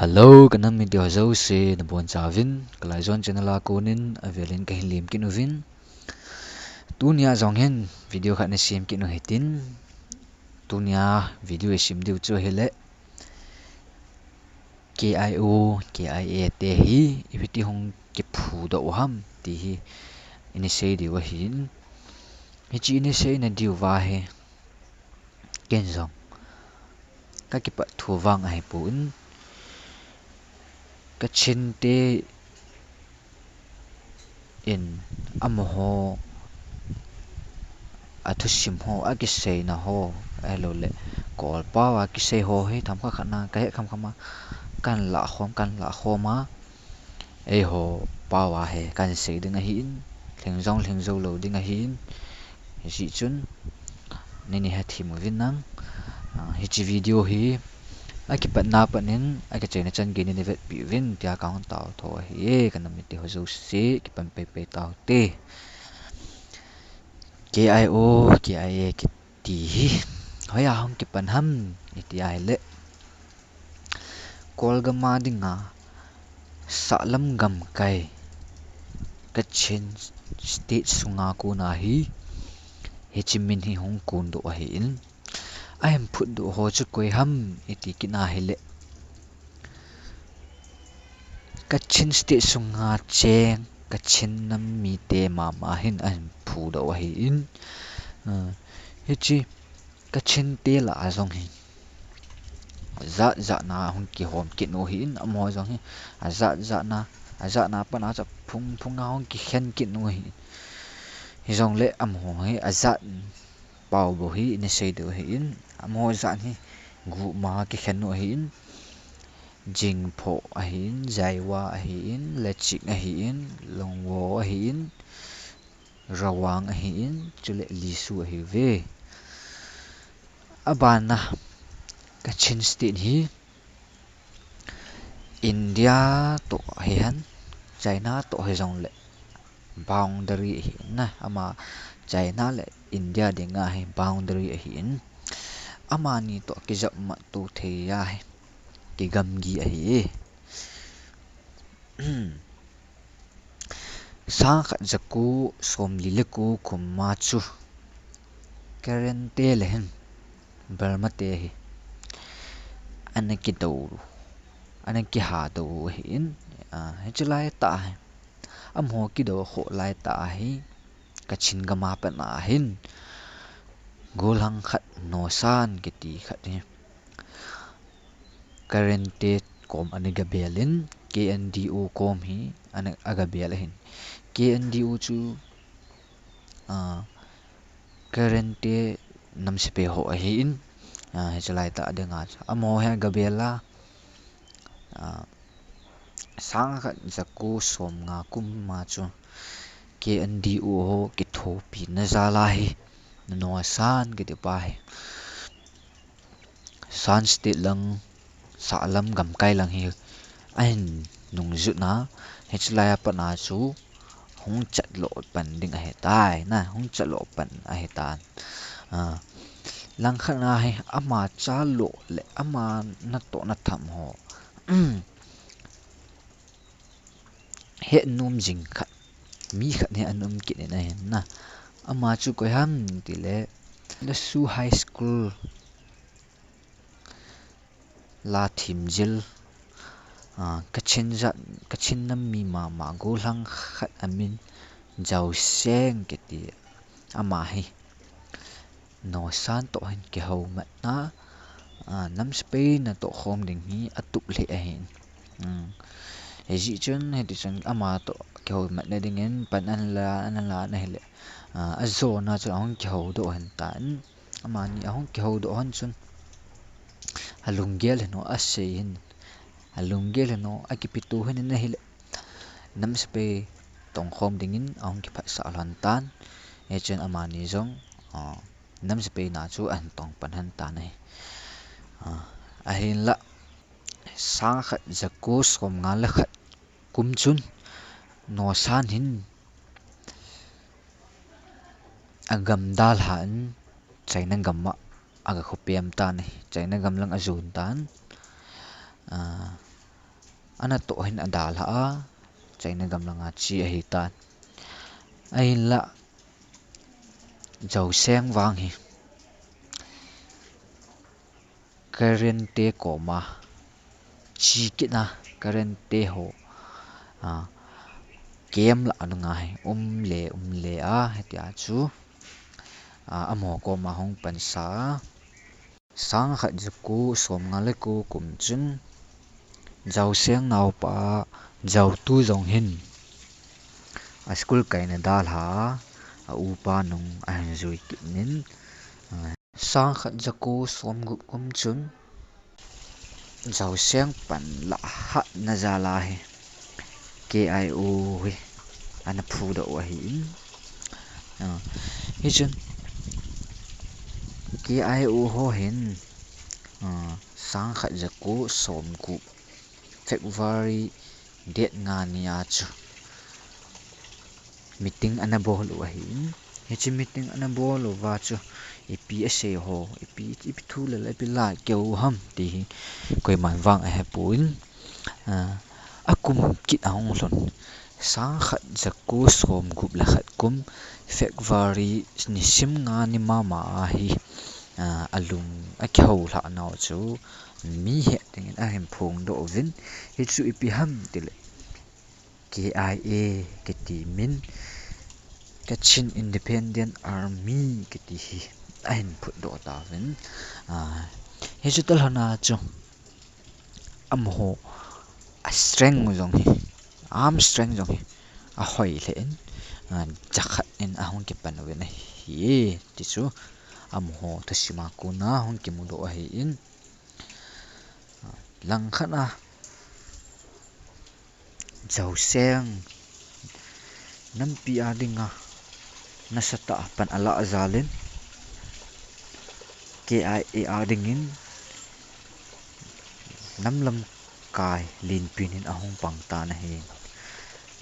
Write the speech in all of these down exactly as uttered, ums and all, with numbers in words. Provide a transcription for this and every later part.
Hello, ka nam mite ho jouse nabonchauvin, Kalai John channel a konin avelin kahin lemkit uvin. Tunia jong hin video khat nasem kit u hitin. Tunia video isem diu chu ahile K I O, K I A te hi ipi ti hung kiphudoh u ham ti hi inasei diu ahin. Hiche inasei nadiuva hi ken jong kakipah thu vang ahipon, Kachin te in amaho athusim ho, akiseina ho, ahilouleh Kawl pao a kisei ho hi themkhat khat na kahet khamkham a, kahin lah khom, kahin lah khom a, eiho pao a hi kahin sei ding ahin, lhing jong lhing jou lou ding ahin, hijeh chun nani hethem uvin lang, hiche video hi akipatna pat in akichaina chan gei in neivetpeh uvin tia kahung tao tho ahi e, ka nam mite ho jouse kipan peipei taute. K I O, K I A kiti hi hoiya hung kipan ham iti ahile, Kawl gam a dinga sahlam gamkai Kachin State sunga kona hi hiche min hi hung kondoh ahin, ahin phutdoh ho chu koi ham iti kit ahile, Kachin State sunga cheng Kachin nam mite mama hin ahin phudoh ahin, hiche Kachin te lah a jong hi ajat jat na hung kihom kit u ahin, amaho jong hi ajat jat na, ajat na pat a chu phung phung a hung kikhen kit u ahin. Hijongle amaho hi ajat pao bou hi inasei diu ahin, amaho jat hi gup ma kikhen u ahin, Jingpho ahin, Jaiwa ahin, Lechik ahin, Longwo ahin, Rawang ahin, chule Lisu ahiuve. Abana Kachin State hi India toh hihen, China toh hijongle boundary ahin, ama China le India dinga hi boundary ahin, amani toh kijopmat to thei ahi, kigamgi ahi. Sangkhat jako somli le ko kum a chu Karen te le hin Burma te hi ana kidou, ana kihadou ahin, hiche laitah hi amaho kidou khoh laitah hi Kachin gam a pat a hin gollhang khat Nosan kiti khat hi Karen te kom ana gabel in, K N D O kom hi ana, agabel ahin. K N D O chu Karen te nam sepai ho ahin, hiche laitah dinga chu amaho hi agabel a, sangkhat jako somnga kum a chu K N D O ho kithopina jal a hi Nosan kiti pa hi Shan State lang, sahlam gamkai lang hi ahin nungjutna, hiche laiya pat a chu hung chatlo pan ding ahitai, hung chatlo pan ahitan. Langkhat a hi ama chalo le ama natohna tham ho hetnom jing khat, mi khat hi ana um kit in ahin, ama chu koi ham tile, Lasu High School la themjil, Kachin nam mi mama gollhang khat amin Jaoseng kiti, ama hi Nosan toh hin kihoumatna, nam sepai natoh khom ding hi atup lheh ahin. Hijeh chun hitichun ama toh kihoumatna dingin pan ana la, ana la ahile, ajona chun ahung kihoudoh ahin tan, amani ahung kihoudoh hon chun alunggel hin asei hin, alunggel hin akipeto hin ahile, nam sepai tongkhom dingin ahung kiphatsah lhon tan. Hichun amani jong nam sepai na chu ahin tong pan lhon tan ahi. Ahinla sangkhat jako somnga le khat kum chun Nosan hin agam dalhan China gam a aga khopem tan ahi, China gam lang ajon tan. ana toh hin adalhah a, China gam langa che ahitan. Ahinlah Zaoseng vang hi Karen te koma che kit a, Karen te ho, a, camp lah a nunga hi um le, um le a, hitia chu, a, amaho koma hung pansa a. Sangkhat jako somnga le ko kum chun Zaoseng naopa Zaotu jong hin a school kaina dalha a, a upa nung ahin jui kit in, a, sangkhat jako somgup kum chun Zaoseng panlah hatna jal a hi K I O hi ana phudoh u ahin. A, hichun K I O ho hin, a, sangkhat jako somgup February date nga ni a chu meeting ana bol u ahin. Hiche meeting ana bol uva chu ipi asei ho, ipi, ipi thu le la, ipi la keu ham ti hi koiman vang ahepon, a, akum kit ahung lhun. Sangkhat jako somgup le khat kum February nisim nga ni mama a hi, a, alung akihou lhah nau chu mi het dingin ahin phongdoh uvin, hichu ipi ham tile K I A kiti min, Kachin Independent Army kiti hi ahin phutdoh tauvin. A, hichu talhona chu amaho a strength jong hi, arm strength jong hi ahoi lheh in, a, jakhat in ahung kipan uvin ahi, ti chu amaho thusim a kona hung kimudoh ahin. A, langkhat a Zaoseng nampi a dinga nasatah a pan alah jal in K I A a dingin nam lamkai lenpin in ahung pang tan ahi.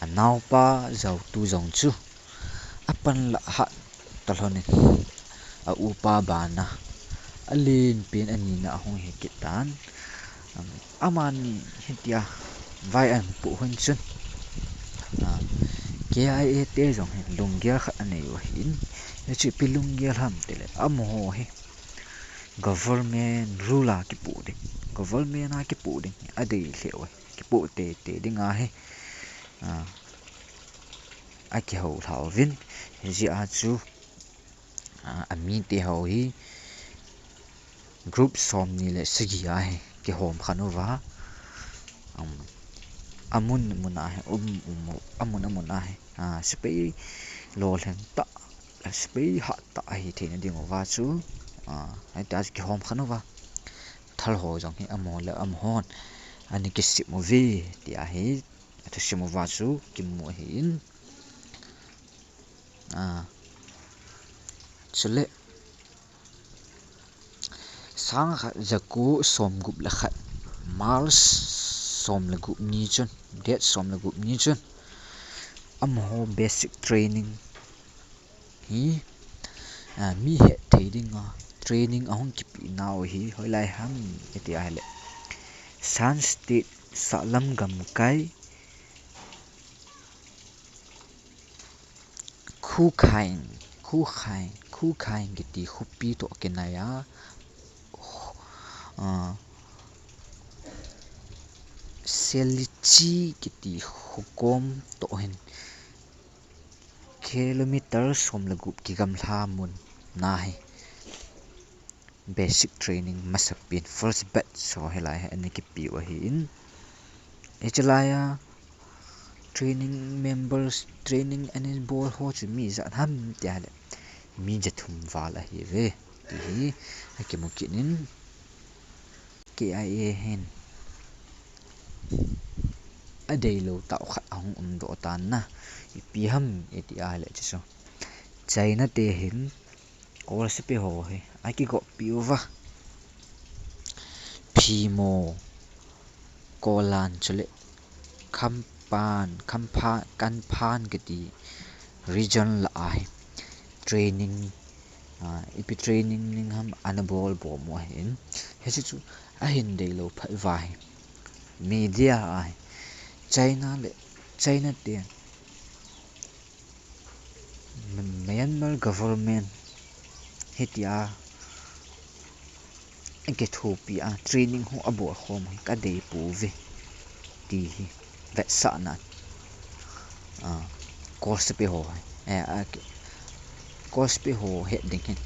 Anaopa Zaotu jong chu apanlah hat talhon in a upa bana alenpin anina ahung hi kit tan. Um, amani hitia vai ahin puh hun chun, a, K I A te jong hin lunggel khat anei u ahin, hichu ipi lunggel ham tile amaho hi government rule a kipoh ding, government a kipoh ding adei lheh u ahi, kipoh teitei ding ahi, a, akihou lha uvin, hijeh a chu, a, amite ho hi group somni le sagi a hi kihom khen uva, um, amun mun a hi, um, um, amun amun a hi, a, sepai lolhing tah, sepai hattah ahi theina ding uva chu, a, hitia chu kihom khen uva, thal ho jong hi amaho le amahon ana kisem uve, tia hi athusim uva chu kimu ahin. A, chule sangkhat jako somgup le khat, March som le gup ni chun, date som le gup ni chun, amaho basic training hi, a, mi het thei dinga training ahung kipe nau hi hoilai ham iti ahile, Shan State Sahlam gamkai, Khukhaing, Khukhaing, Khukhaing kiti khopi toh kinai a, a, Selichi kiti khokom toh hin kilometer som le gup kigamla mun na hi basic training masapen first batch ho hilai hi ana kipe u ahin. Hiche lai a training members, training ana bol ho chu mi ijat ham tia le, mi jathum val ahiuve, ti hi akimu kit in, K I A hin adeilou tah khat ahung umdoh tan na, ipi ham iti ahile chu, China te hin Kol sepai ho hi akigoppi uva, Phimo, Kolan chule Khampan, Khampha-, Kanphan kiti region lah a hi training, a, ipi training ding ham ana bol bom u ahin. Hiche chu ahin deilou phat uva hi media a hi China le, China te, Myanmar government hitia akithopi a training ho abol khom hi kadei pouve ti hi vetsahna. Ah, Coal Separation ho, eh, a, Coal Separation ho het ding hin.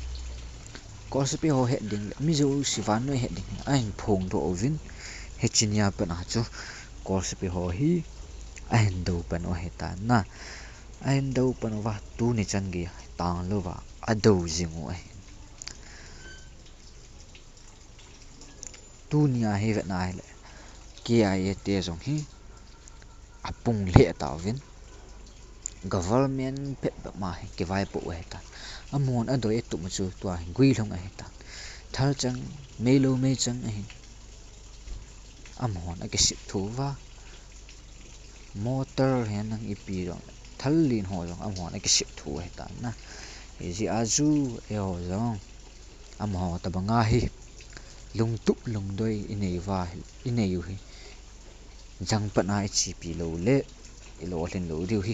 Coal Separation ho het ding le, mi jouse vannoi het ding hin ahin phongdoh uvin, hiche nia pat a chu Coal Separation ho hi ahin dou pan u ahitan na. Ahin dou pan uva, tuni chan gei tanglouva adou jing u ahi. Tunia hi vetna hile, K I A te jong hi apung lheh tauvin, government phabep ma hi kivaipoh u ahitan. Amahon adoi atup u chu tua hi guilhung ahitan. Thalchang, meilou meichang ahin, amahon akisep thou va. Motor hihen lang ipi jong, thal len ho jong amahon akisep thou ahitan na. Hijeh a chu eiho jong amaho tobanga hi lungtup lungdoi inei uva, inei u hi, jangpatna ichepi lou le ilolhin lou diu hi.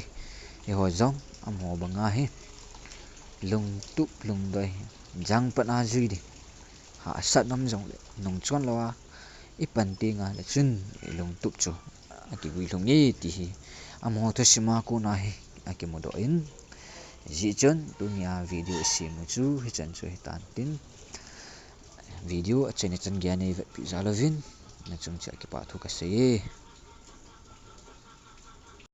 Eiho jong amaho banga hi lungtup lungdoi, jangpatna jui ding, hahsat nom jongle nungchon louva ipan tengle chun ilungtup chu akiguilhung e ti hi amaho thusima kona hi akimudoh in. Hijeh chun tunia video isem u chu hichan chu hitan tin, video achaina chan geiya neivetpeh jal uvin nachung cheh a kipathu kasei e.